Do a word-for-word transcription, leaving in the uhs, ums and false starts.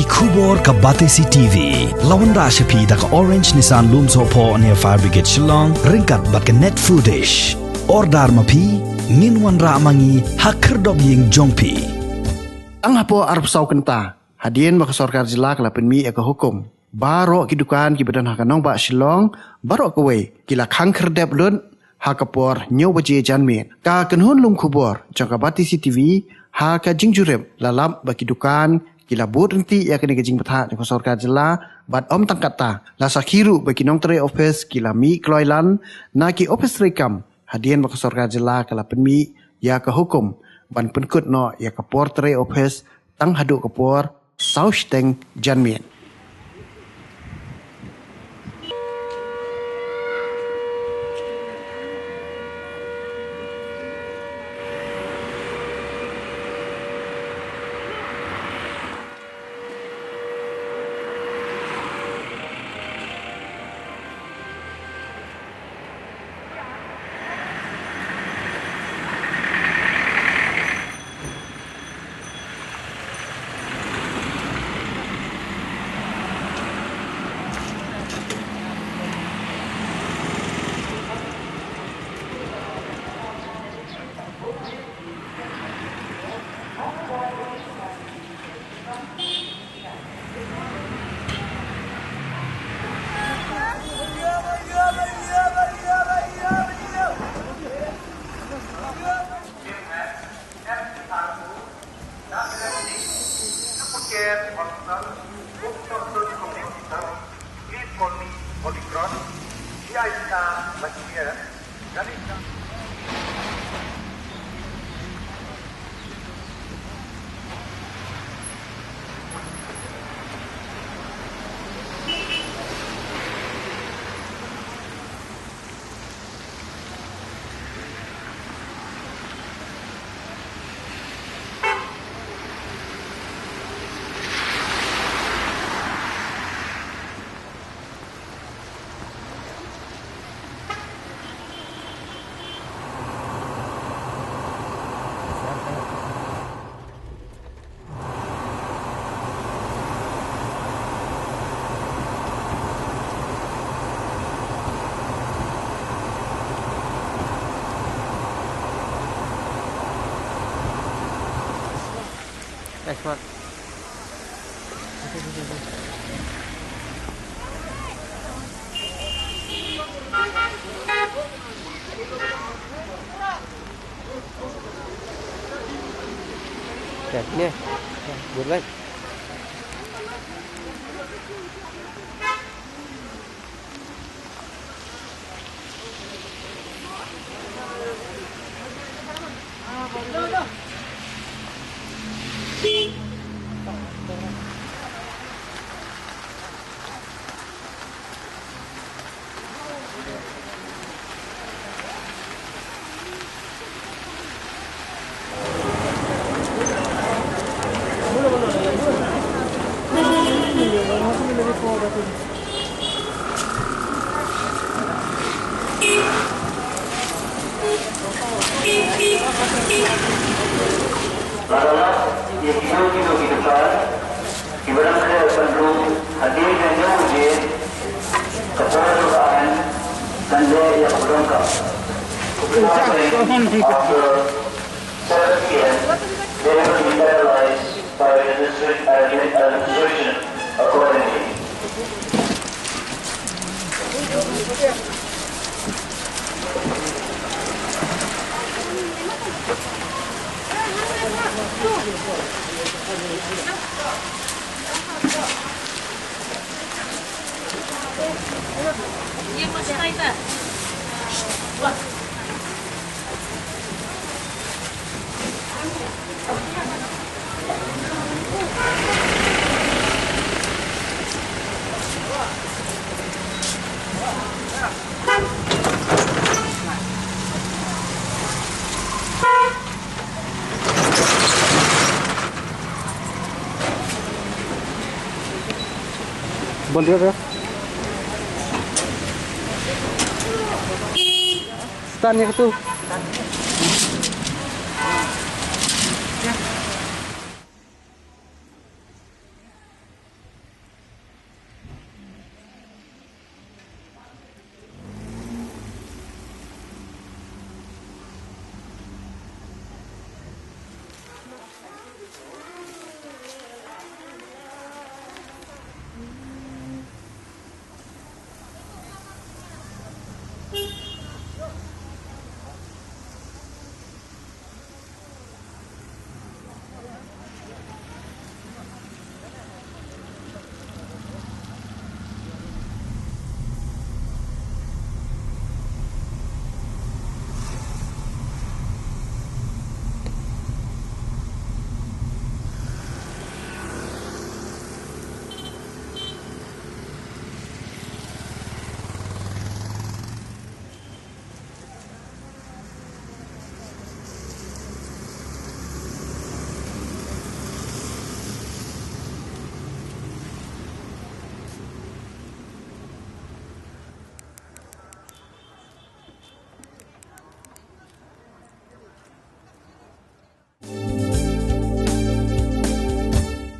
Khubor ka Batesi TV la wanrah sha phi da ka Orange Nissan Lumsohphoh near Fire Brigade Shillong, ryngkat bad ka Net Foodish. Order ma phi, ngin wanrah ma ngi ha khyrdop ïing jong phi. Tang hapoh arphew saw kynta, hadien ba ka sorkar jylla ka la pynmih ïa ka hukum, baroh ki dukan kiba don ha ka nongbah Shillong baroh kawei ki la khang khyrdep lut ha ka por hynñiew baje janmiet. Ka kynhun lum khubor jong ka Batesi TV ha ka jingjurip la lap ba ki dukan ki la bud ryntih ïa kane ka jingbthah jong ka sorkar jylla, bad ym tang katta, la sakhi ruh ba ki nongtrei ophis ki la mih kloi lan na ki ophis treikam hadien ba ka sorkar jylla ka la pynmih ïa ka hukum ban pynkut noh ïa ka por trei ophis tang haduh ka por saw shiteng janmiet. Expert. Okey, ni. Buat lagi. Lada lap ïa kino kino ki dukan kiba dang khleh ban rung hadien ka hynñiew baje, ka por jong ka aiñ kan leh ïa kaba donkam. After seven P M, they will be penalized by the district admin administration accordingly. Bon dia, ya. Stand ïa katu.